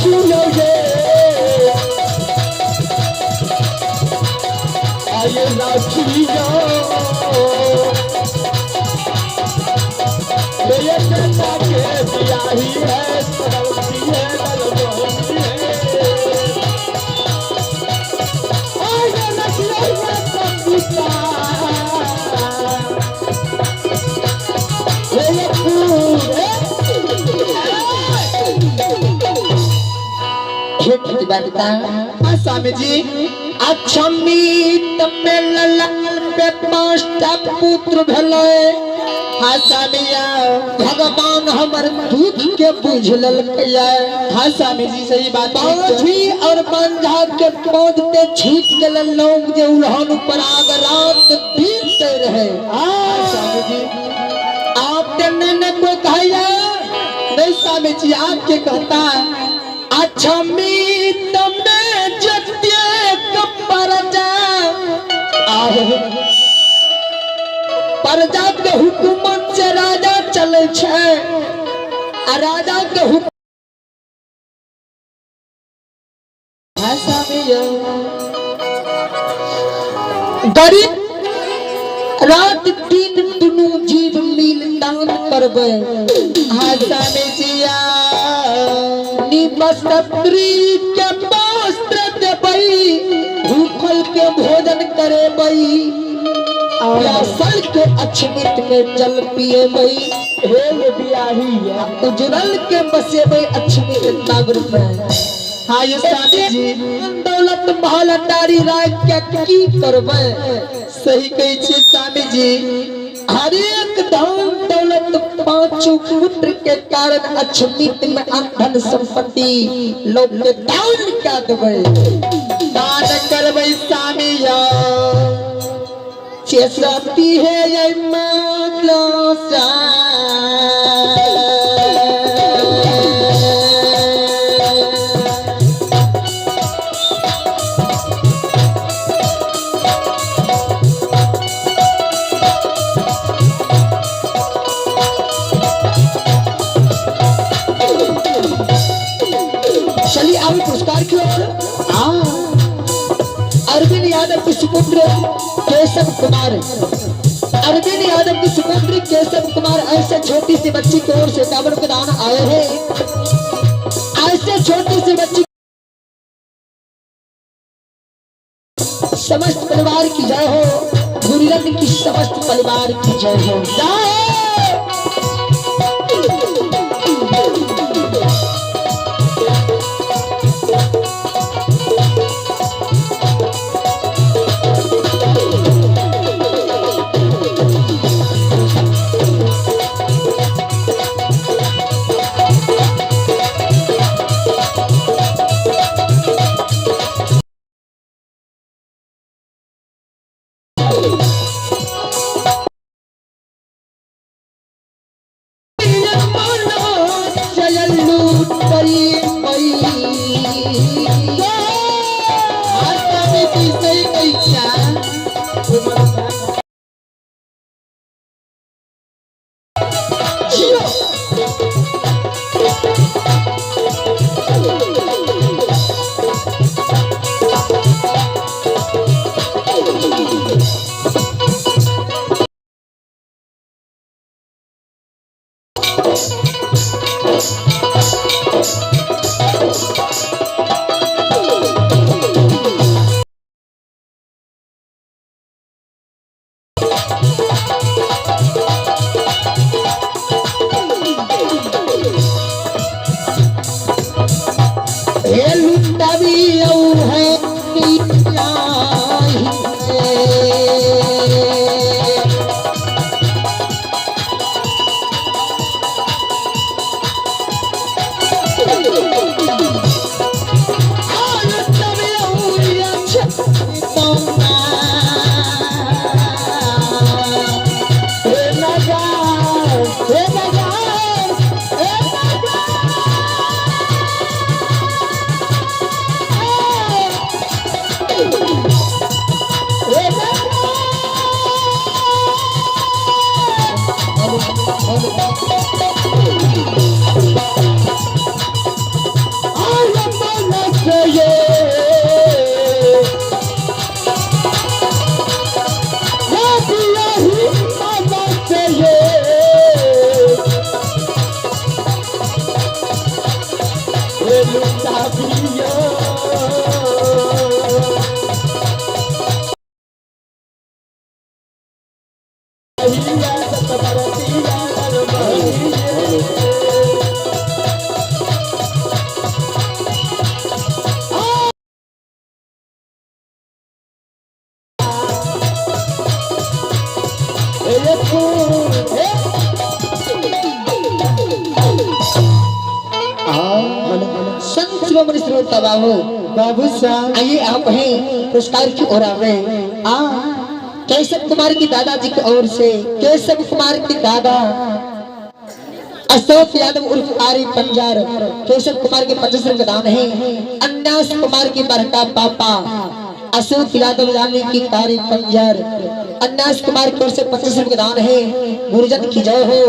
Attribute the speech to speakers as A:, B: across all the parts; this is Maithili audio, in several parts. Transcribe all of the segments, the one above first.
A: राखियो ये आये राखियो मेरे बेटा के बियाही है सरवती है बलवती है आये रखियो ये कविता ये पूरे
B: हे प्रतिबद्धता
A: हाँ स्वामी जी।
B: अक्षमित में ललाल पे 5टा पुत्र भेलै।
A: हाँ स्वामी या।
B: भगवान हमर दुख के बुझ लेलकै।
A: हाँ स्वामी जी सही बात।
B: बाँझी और बांझा के पौध ते छूट गेल लोग जे उल्हन ऊपर आग रात बीतते रहे।
A: हाँ स्वामी जी।
B: आप ते ने कोई कहैया
A: नहीं स्वामी जी आपके कहता।
B: अक्षमित में जतेक प्रजा
A: आहो
B: प्रजा के हुकुमत से राजा चले छै आ राजा के हुकुम।
A: हाँ स्वामी या।
B: गरीब रात दिन दुनू जीव मिल दान करबै।
A: हाँ स्वामी जी या।
B: निवस्त्री के वस्त्र देबै, भूखल के भोजन करेबै, प्यासल के अक्षमित में जल पिएबै,
A: हे ये बियाही है।
B: उजड़ल के बसेबै अक्षमित नगर में।
A: हाँ ये स्वामी जी
B: दौलत महल अटारी राख के की करबै?
A: सही कहै छी स्वामी जी।
B: हरेक धन दौलत पांचों पुत्र के कारण अक्षमित में अंधन संपत्ति लोग के दान क्या देबै?
A: दान करबै स्वामी या।
B: चेसती है ये माता चलिए आगे पुरस्कार की ओर।
A: हाँ
B: अरविंद यादव के सुपुत्र केशव कुमार, अरविंद यादव के सुपुत्र केशव कुमार ऐसे छोटी सी बच्ची की ओर से 51 के दान आए हैं। ऐसे छोटी सी बच्ची समस्त परिवार की जय हो, गुरुजन की समस्त परिवार की जय हो।
A: जय। हाँ स्वामी जी सही कहै छियै।
B: हे लुटावी औ है
A: हे नजार, हे नजार, हे नजार, हे नजार। चाबियो।
B: संत शिरोमणि श्रोता बाबू,
C: बाबू साहब,
B: आइए आप हैं पुरस्कार की ओर आवे। आ केशव कुमार की दादाजी की ओर से, केशव कुमार की दादा अशोक यादव उर्फ आरी पंजार, केशव कुमार के 25 रुपए दान है। अन्यास कुमार की बरका पापा अशोक यादव यानी की कारी पंजार, अन्यास कुमार की ओर से 25 रुपए दान है। गुरुजन की जय हो,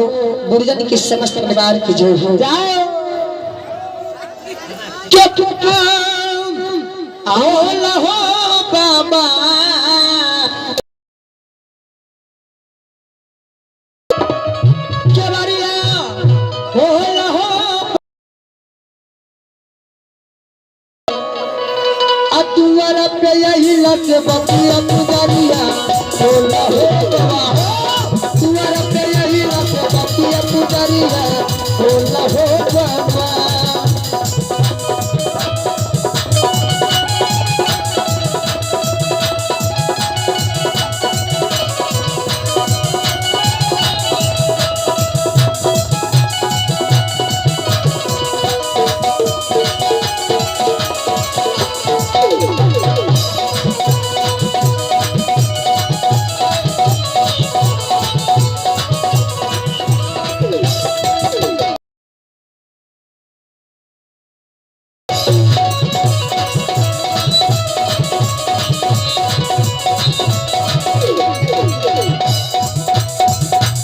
B: गुरुजन की समस्त परिवार की जय हो।
C: जाओ
B: आओ लहो बाबा, केवड़िया हो लहो अतुअर पे यही लच बतिया पुजरिया हो लहो बाबा, तुअर पे यही लच बतिया पुजरिया हो लहो बाबा।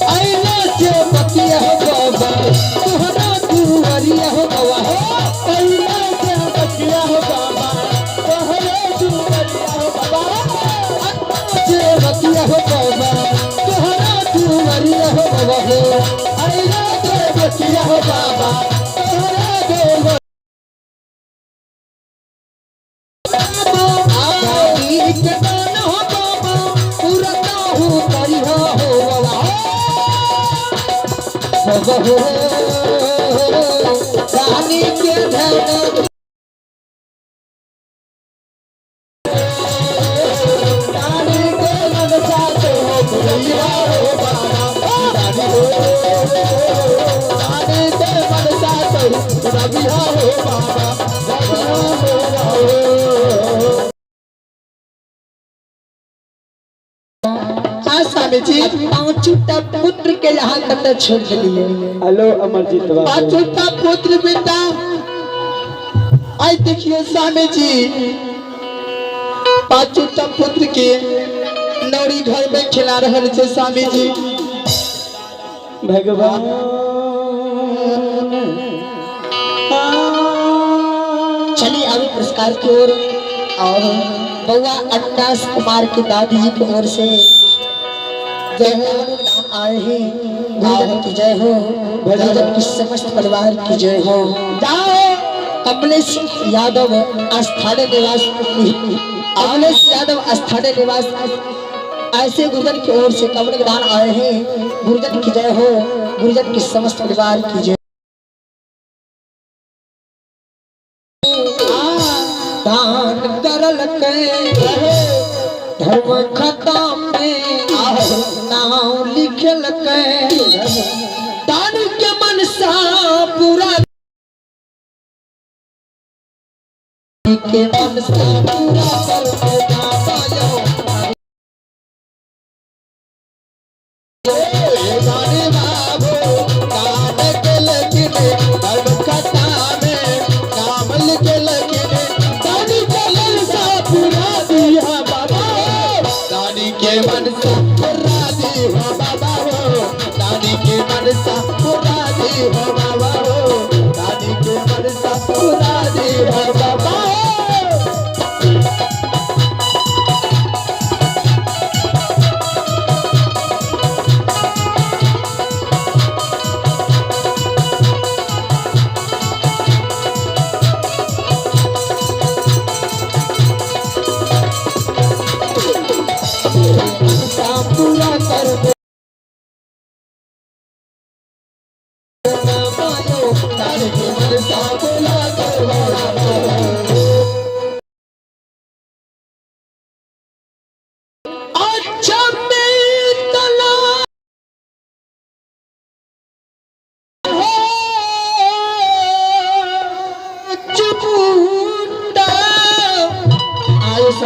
B: आइला से बतिया हो बाबा, तोहरा दुआरिया हो बाबा हो।
A: अइला से बतिया हो बाबा, तोहरे दुआरिया हो बाबा।
B: से बतिया हो बाबा, तोहरा दुआरिया हो बाबा हो।
A: अइला से बतिया हो बाबा, तोहरे दुआरिया।
B: आगी के दान हो बाबा, पूरा ताहू करिहा हो बाबा हो। बाबा हो, रानी के धन
A: रानी के मनसा तो हो भुलैया हो बाबा, रानी हो। रानी के मनसा तो रबिया हो बाबा, रबिया हो बाबा।
C: हाँ स्वामी जी,
B: पांचूटा पुत्र के यहाँ कत छोड़ दिए।
A: हेलो अमरजीत बाबू।
C: पांचोटा पुत्र बेटा, आई देखिए स्वामी जी, पांचोटा पुत्र के नौरी घर में खिला रहल छै स्वामी जी।
A: भगवान
B: चलिए अभी पुरस्कार की ओर, और बउआ अन्नास कुमार की दादी जी की ओर से जय हो नाम आए हैं। गुरुजन की जय हो, गुरुजन की समस्त परिवार की जय हो।
C: जाओ
B: कमलेश यादव अस्थाने निवास, कमलेश यादव अस्थाने निवास, ऐसे गुरुजन की ओर से कमल दान आए हैं। गुरुजन की जय हो, गुरुजन की समस्त परिवार की जय। दान करल के धर्म खाता में नाम लिखल के, दान के मनसा पूरा के मनसा पूरा करके बाबा यो।
A: रानी बाबू दान के लकिने धर्म कथा में नाम लिखे लकिने, दानी के मनसा पूरा दिया बाबा, दानी के मनसा पूरा दिया बाबा हो, दानी के मनसा पूरा दिया बाबा हो, दानी के मनसा पूरा दिया बाबा हो।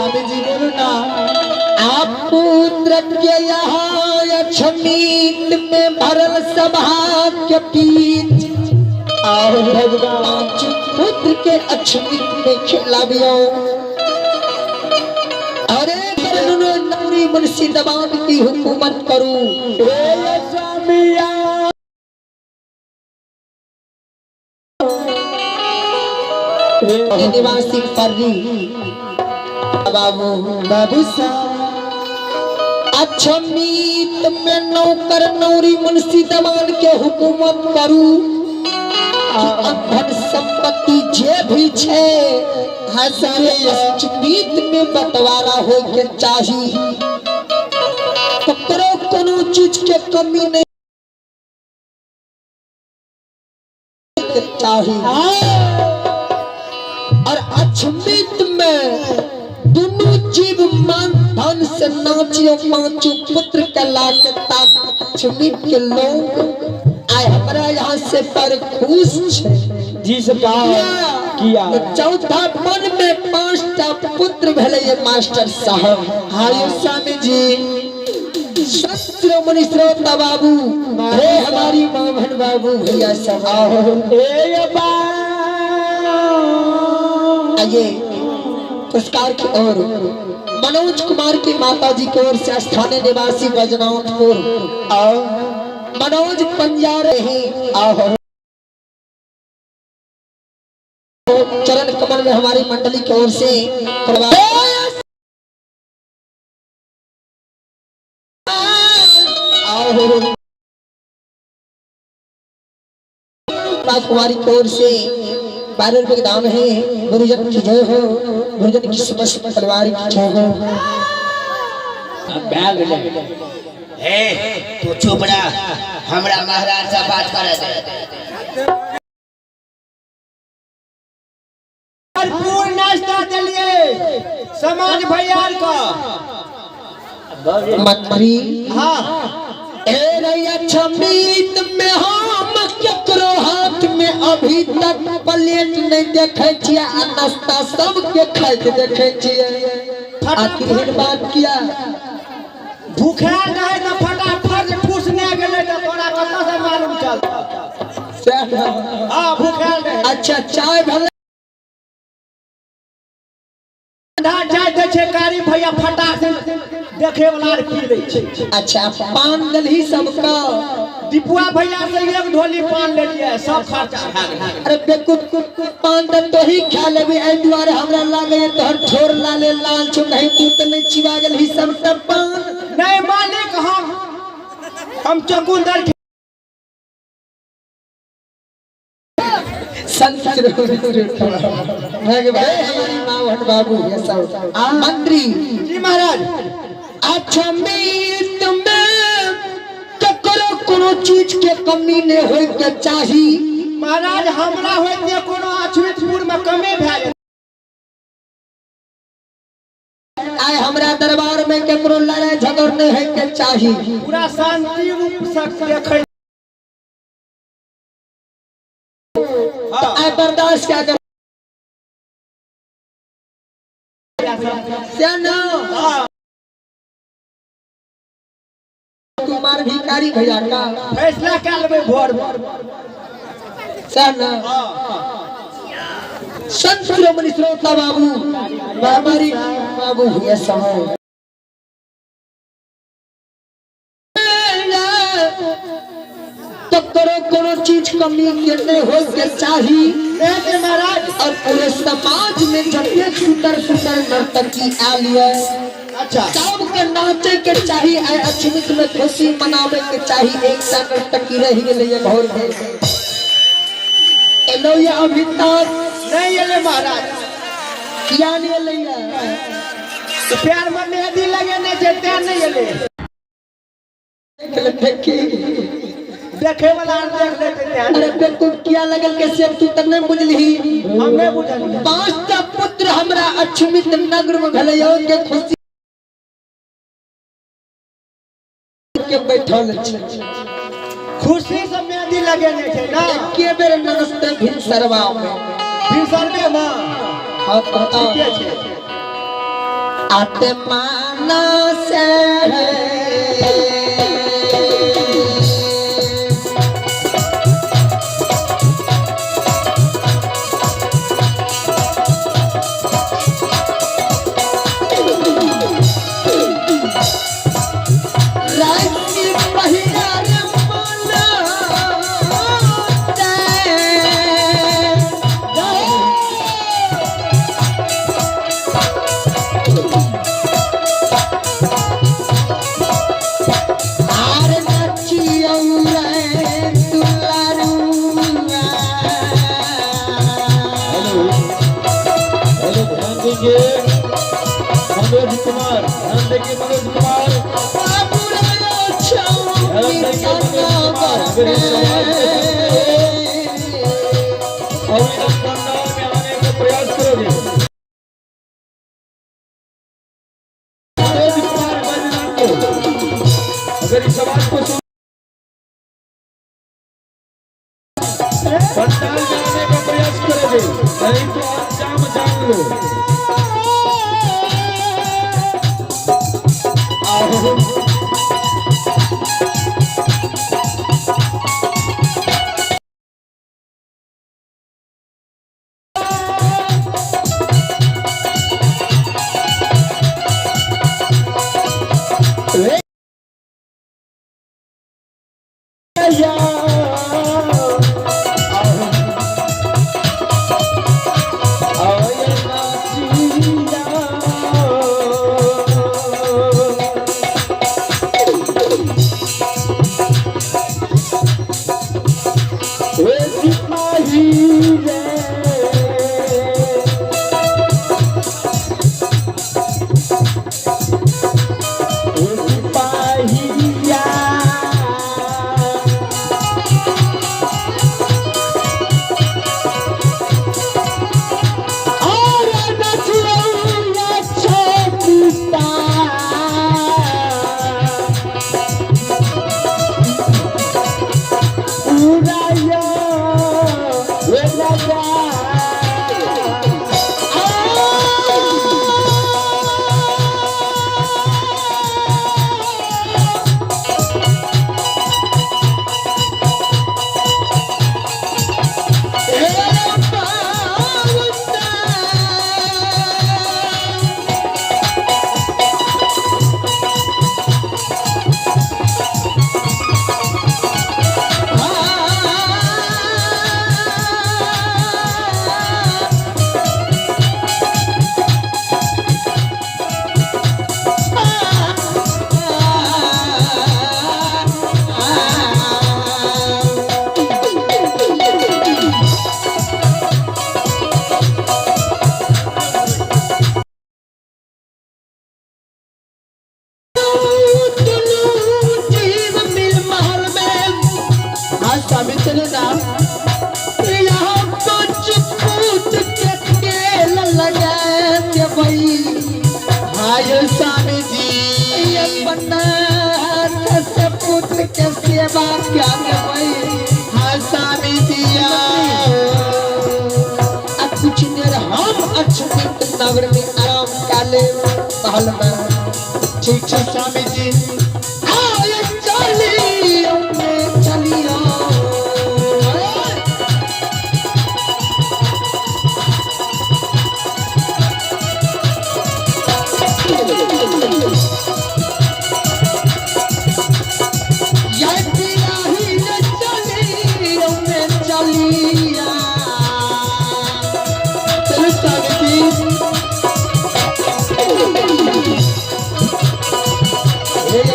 C: स्वामी जी बोलू ना।
B: आप पुत्र के यहाँ अछमीत में भरल सभा के बीच
C: आओ भगवान।
B: पांच पुत्र के अछमीत में खिलाबियो। अरे करनुनो नौरी मुंशी दबान की हुकूमत करूं।
C: हे स्वामी
B: निवासी पर्री बाबू
C: बाबू साहब।
B: अच्छा मीत में नौकर नौरी मुंशी दमान के हुकूमत करू कि धन संपत्ति जे भी छे
C: हाँ स्वामी।
B: मीत में बंटवारा हो के चाही, ककरो कोनो चीज के कमी नहीं के चाही। और अछमित में दोनों जीव मान धन से नाचियो पांचों पुत्र के लाके ताक अछमित के लोग आए हमरा यहाँ से पर खुश छे।
C: जी सरकार किया।
B: तो चौथा मन में 5टा पुत्र भेले ये मास्टर साहब।
C: हाँ यो स्वामी जी।
B: शिरोमणि श्रोता बाबू, हे हमारी मामन बाबू भैया सब
C: आओ। ए बा।
B: आइए पुरस्कार की ओर मनोज कुमार की माता जी की ओर से स्थानीय निवासी बजनाथपुर।
C: आओ।
B: मनोज पंजा रहे।
C: आओ।
B: चरण कमल में हमारी मंडली की ओर से
C: आओ।
B: कुमारी की ओर से 12 रुपए के दान है। गुरुजन की जय हो, गुरुजन की समस्त परिवार की जय हो।
D: हे तू चुप रह, हमरा महाराज से बात करे दे।
A: भरपूर नाश्ता दिलिए समाज भैयार का।
B: मंत्री
A: हाँ।
B: ए रैया छमीत में हम केकरो हाथ में अभी तक प्लेट नहीं देखे छियै आ नाश्ता सबके खाइत देखे छियै। आखिर एहन बात किया?
A: भूखायल रहे तो फटाफट ठूसने गेलै तो तोरा कतऽ से मालूम चलतौ? हाँ भूखायल रहे।
B: अच्छा चाय भले
A: ठंडा चाय दै छै कारी भैया फटाक से देखे वाला आर पी लै छै।
B: अच्छा पान देलही सबका?
A: दीपुआ भैया से एक ढोली पान लेलियै, सब खर्चा भए गेलै।
B: अरे बेवकूफ पान तऽ तोही खा लेबी, एहि दुआरे हमरा लागैए तोहर ठोर लाले लाल छौ, कहीं तू तऽ नहि चिबा गेलही सबटा पान।
A: नहीं मालिक, हम चकुंदर
B: संत हमारी माँ भट बाबू ये सब मंत्री
A: जी महाराज।
B: अच्छा मीत में ककरो कोनो चीज के कमी नहीं होय के चाही।
A: महाराज हमरा होइते कोनो अछमितपुर में कमी भए गेल।
B: आय हमरा दरबार में केकरो लड़ाई झगड़ नहीं होय के चाही।
A: पूरा शांति रूप से देखै।
B: तो आय बर्दाश्त क्या कर से ना कुमार भिखारी भैया का
A: फैसला कए लेबै भोर।
B: से ना संत शिरोमणि श्रोता बाबू हमारी बाबू भैया सब तो करो कोनो चीज कमी के नहीं हो के चाही।
A: महाराज
B: और पूरे समाज में जते सुंदर सुंदर नर्तकी आलिए
A: अच्छा
B: सबके नाचे के चाही, आय अछमित में खुशी मनावे के चाही। एक सा नर्तकी रह गेलै घर में एलो ये अभी तक
A: नहीं एलै महाराज।
B: किया नहीं एलै?
A: तो प्यार में मेहंदी लगेने छै तें नहीं एलै।
B: देखी
A: देखे वाला आर देख लेते तें।
B: अरे बेवकूफ किया लगल के से तू त नहीं बुझलही।
A: हम नहीं बुझलियै।
B: 5टा पुत्र हमरा अछमित नगर में भेलै के खुशी के बैठल छै।
A: खुशी से मेहंदी लगेने छै ना।
B: एके बेर नमस्ते भिनसरवा में।
A: भिनसरवे में?
B: हाँ, तो
A: ठीके छै।
B: आत्मा न से राशि पहिरा रे मन आर नचियौ रे दुलारुआ।
A: हेलो हेलो, ध्यान दीजिए मनोज कुमार, ध्यान देखिए मनोज कुमार।
B: बाबू रे
A: ध्यान देंगे मनोज कुमार, अगर इस आवाज को सुनते हो अविलंब पंडाल में आने का प्रयास करोगे। मनोज कुमार बैजनाथ को अगर इस आवाज को सुन पंडाल में आने का प्रयास करोगे, नहीं तो अंजाम जान लो।
C: आहो। या आहो। आय नाचिया। हे सिपाही रे, हे सिपाहिया।
B: और नचियौ छोटा
C: उड़ाया वे लगा।
B: जीव मिल महल में।
C: हाँ स्वामी, चलो ना।
B: यहाँ कुछ पूत के तेल लगा देबै।
C: हाँ यो स्वामी जी।
B: अपना हाथ से पुत्र के सेवा क्या देबै।
C: हाँ स्वामी जी।
B: आ कुछ देर हम अक्षमित नगर में आराम कर ले महल में।
C: ठीक है स्वामी जी।
B: आय चलियो में चलियो। या बिलाही रे चलियो में चलिया।
C: चलो स्वामी जी। हे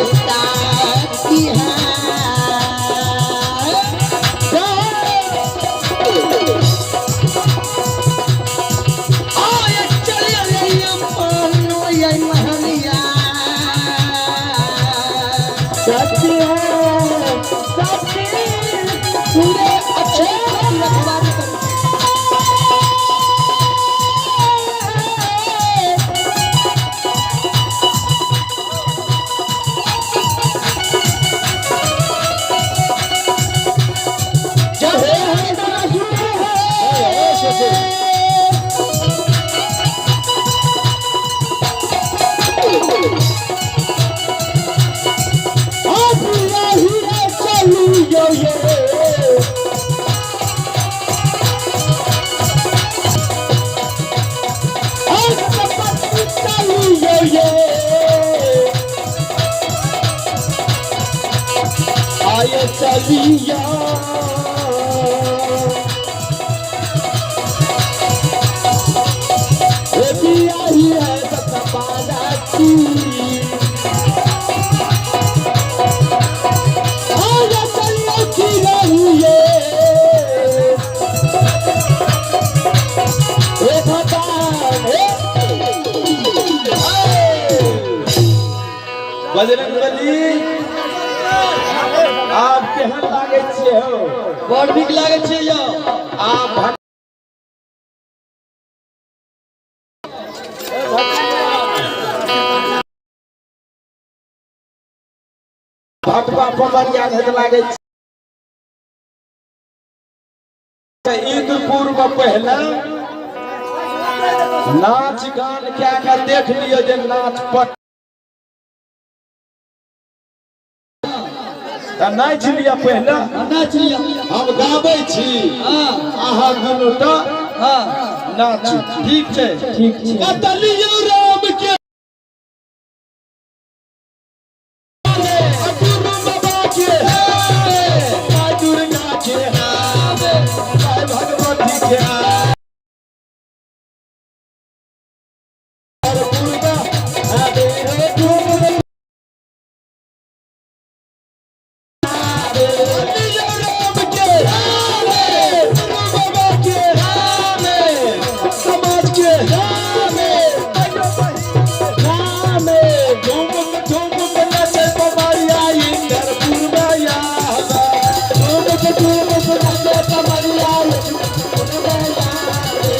A: बजरंग बली, आब केहन लागै छियै हौ?
C: बड़ नीक लागै छै यौ।
A: आब भटवा पमरिया भेट लागै छै। इंद्रपुर में पहले नाच गान कए के देख लियौ जे नाच पट तऽ नाचि लिअ पहिले।
C: नाच लिअ।
A: हम गाबै छी।
C: हँ।
A: अहाँ दुनू तऽ
C: हँ।
A: नाचू।
C: ठीक छै।
B: ठीक छै।
A: बतलियौ राम के गुरु बाबा के, जय दुर्गा के, जय भगवती के। समाज के झूम झूम नाचे पमरिया इंद्रपुर में आवे।
B: झूम झूम नाचे पमरिया इंद्रपुर में आवे।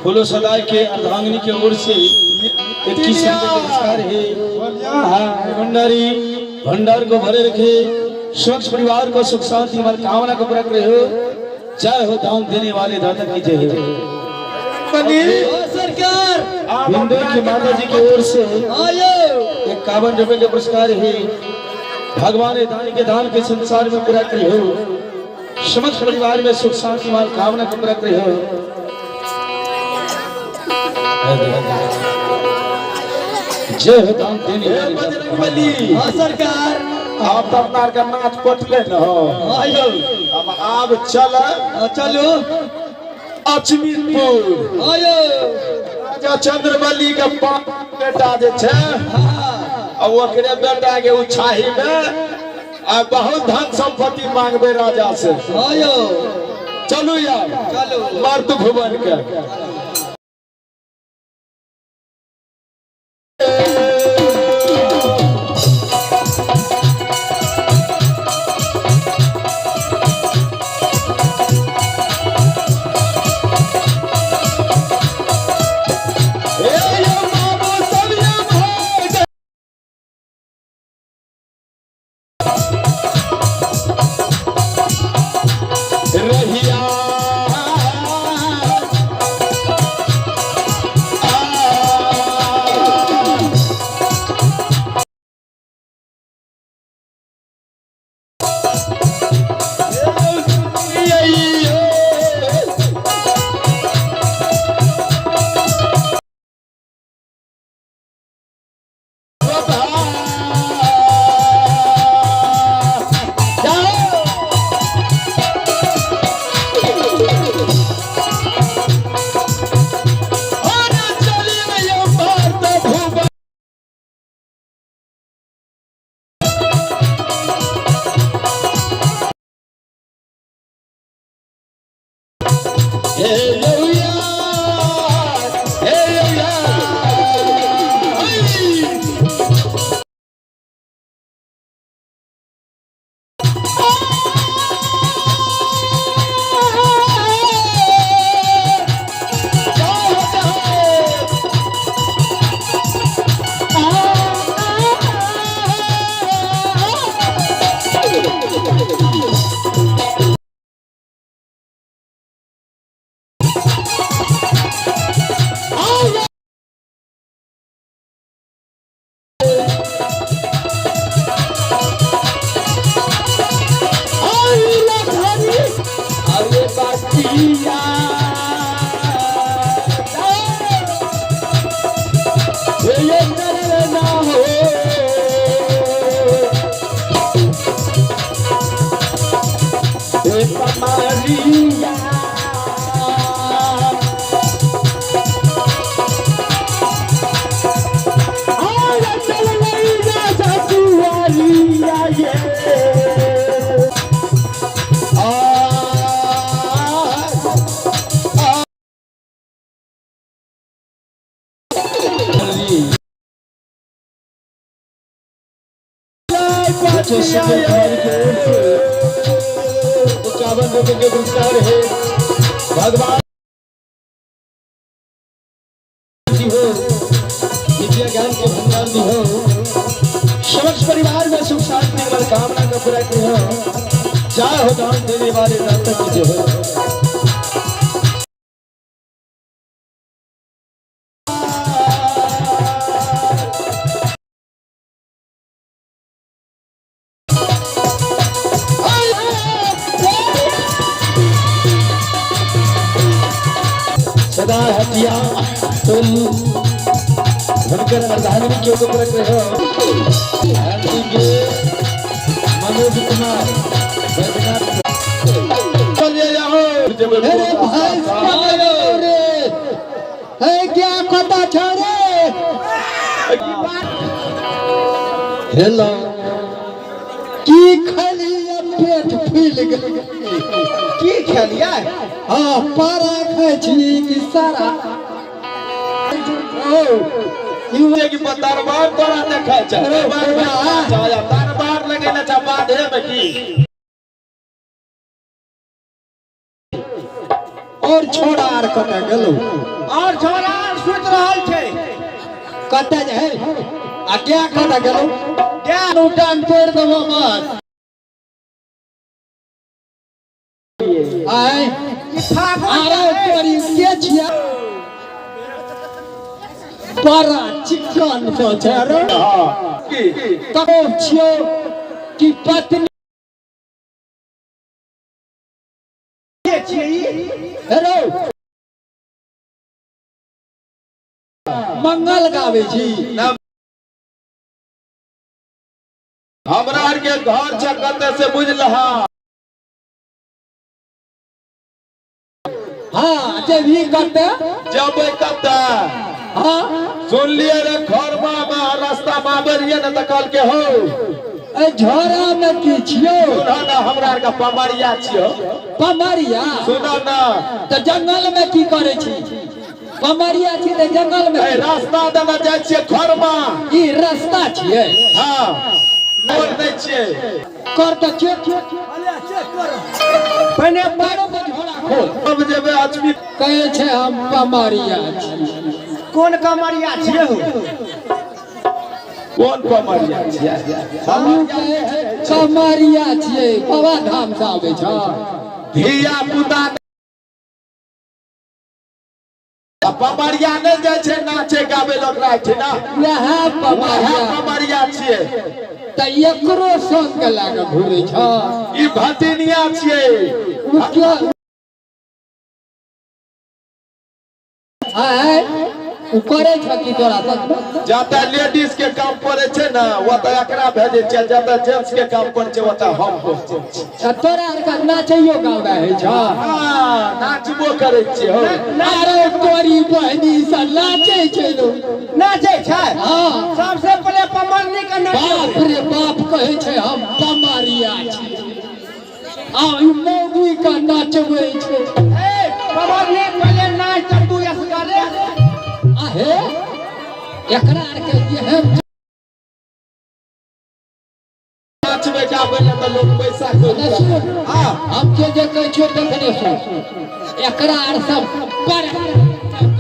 E: फूलो सदाय के अर्धांगिनी के ओर से 21 रुपए का पुरस्कार है। भंडारी भंडार को भरे रखे, स्वच्छ परिवार को सुख शांति हमारी कामना को पूरा करे हो। जय हो दान देने वाले दाता की जय हो।
C: ओ सरकार।
E: बिंदु की माता जी की ओर से
C: हाँ यौ।
E: 51 रुपए के पुरस्कार है। भगवान दान के दान के संसार में पूरा करे हो, समस्त परिवार में सुख शांति हमारी कामना को पूरा करे हो। जय हो दान देने वाले दाता।
A: बजरंगबली।
C: हाँ सरकार।
A: आब तऽ अपना आरके नाच पटले न हो।
C: हाँ यौ।
A: अब आब चल।
C: हाँ, चलू।
A: अचमीपुर।
C: हाँ यौ।
A: राजा चंद्रबली के पांच बेटा जे छै
C: हाँ।
A: आ ओकरे बेटा के उछाही में आ बहुत धन संपत्ति मांगबे राजा से।
C: हाँ यौ।
A: चलू यार।
C: चलू।
A: मर्द भुवन के। हे यो बाबू सब ये भोग रहिया हे यौया, हे यौया। अरे बातिया, ये ना हो। ए पमारिया। आया चल नहीं राजा दुआरिया ये। आ
E: चाचे सुनील कुमार की ओर से 51 रुपए के पुरस्कार है। भगवान जी हो, विद्या ज्ञान के भंडार जी हो, समक्ष परिवार में सुख शांति और कामना का पूरा हो। जय हो दान देने वाले दाता की जय हो। सदा हटिया तुम हुनकर अर्धांगिनी के ऊपर रख रहे हो। हार्दिक मनोज कुमार बैजनाथ।
C: अरे भाई साहब रे, है क्या कता छ रे? हेलो, की खलिया पेट फूल गेल?
A: की खेलिया?
C: हाँ, पारा खाइ छी कि सारा? ओ
A: कि दरबार तोरा देखै छै।
C: अरे बाबा।
A: दरबार लगेने छै बाधे में की?
C: और छोड़ा आर कतऽ गेलौ?
A: और छोरा आर सुति रहल छै।
C: कतऽ जे है आ क्या कतऽ गेलौ? टांग तोड़ि देबो बस। आय आरे तोरी, के छिया? बड़ा चिकन को छै रे।
A: की?
C: तब छियो कि पत्नी
A: के छियै ई?
C: हेलो, मंगल गाबै छी?
A: हमरा आर के घर छै कतऽ से बुझलहा?
C: हाँ, जेबही कतऽ?
A: जबै कतऽ?
C: हाँ।
A: सुनलियै रे, घर में रास्ता में आबै रहियै ने तऽ कहलकै हौ।
C: ए झोरा में की छियो?
A: सुनह ने, हमरा आर के पमरिया छियौ।
C: पमरिया?
A: सुनह ने।
C: तऽ जंगल में की करै छी? पमरिया छी तऽ जंगल में?
A: ए, रास्ता देने जाइ छियै घरमा।
C: ई रास्ता छियै?
A: हाँ, मोड़ दै छियै।
C: कर तऽ चेक।
A: पहिने
C: पैरो के झोरा खोल।
A: अब जेबै अजमी।
C: कहै छै हम पमरिया छी।
D: कोन कमरिया छियै हो?
A: कोन पमरिया छियै?
C: उ कहै छै कमरिया छियै, बाबा धाम से आबै छ।
A: धिया पुता आ पमरिया नहि जाइ छै नाचे गाबै लोक राखि ना।
C: वएह
A: वएह
C: पमरिया।
A: पमरिया छियै।
C: तऽ एकरो संग लए कऽ घुरै छ?
A: ई भतिनिया छियै।
C: उ क्यों आय उ करै छ की तोरा संग?
A: जतऽ लेडीज के काम पड़ै छै ने, ओतऽ एकरा भेजै छियै। जतऽ जेंट्स के काम पड़ै छै, ओतऽ हम पहुँचै छियै।
C: तऽ तोरा आरके नाचैयो गाबै होइ छ?
A: हाँ, नाचबो करै छियै हौ।
C: अरे तोरी बहिनी से नाचै छै लोग।
D: नाचै छै?
C: हाँ।
D: सबसे पहिले पमरनी के नाच।
C: बाप रे बाप, कहै छै हम पमरिया छी आ ई मौगी के नाचबै छै।
D: ए पमरनी, पहिले नाच तऽ तू असगरे।
C: आहे, एकरा आरके एहन
A: नाचबै गाबै लए तऽ लोक पैसा
C: ने सुन।
A: हाँ।
C: हम के जे कहै छियौ तखने सुन। एकरा आर सब पर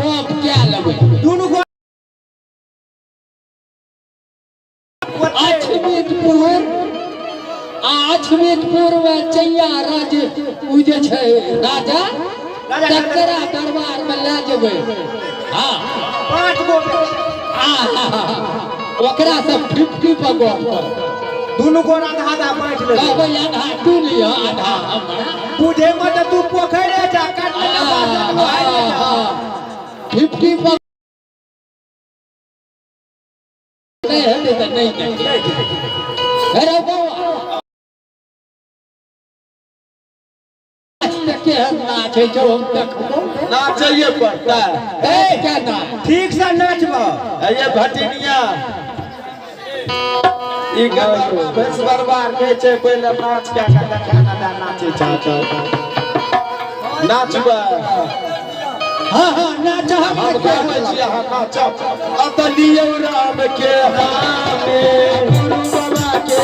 C: गप कए लेबै।
D: दुनू गो।
C: अछमितपुर आ अछमितपुर में चैया राज उ जे छै राजा, तकरा दरबार में लए जेबै। हाँ।
D: 5 गो।
C: आहा, ओकरा से 50 पर गप कर।
D: दुनू गोरा आधा आधा बाँटि लेबै।
C: कहबै आधा तू लिअ, आधा हमरा।
D: बुझे में तऽ तू पोखरे जा काटने के बाद
C: 50 पर नहि हेतै तऽ नहि हेतै। अरे बौआ, केहन नाच होइ छौ हम देखबो।
A: नाचैये पड़तै।
C: ए, क्या नाच?
D: ठीक से नाचब।
A: ये भटिनिया, ई गदरवा भैंस बरबार कहै छै, पहिले नाच के के देखा ना दे। नाचै छै, नाचबै?
C: हाँ हाँ, नाच हम।
A: हम गाबै छी, अहाँ नाचब। अत लियौ राम के हामे, गुरु बाबा के।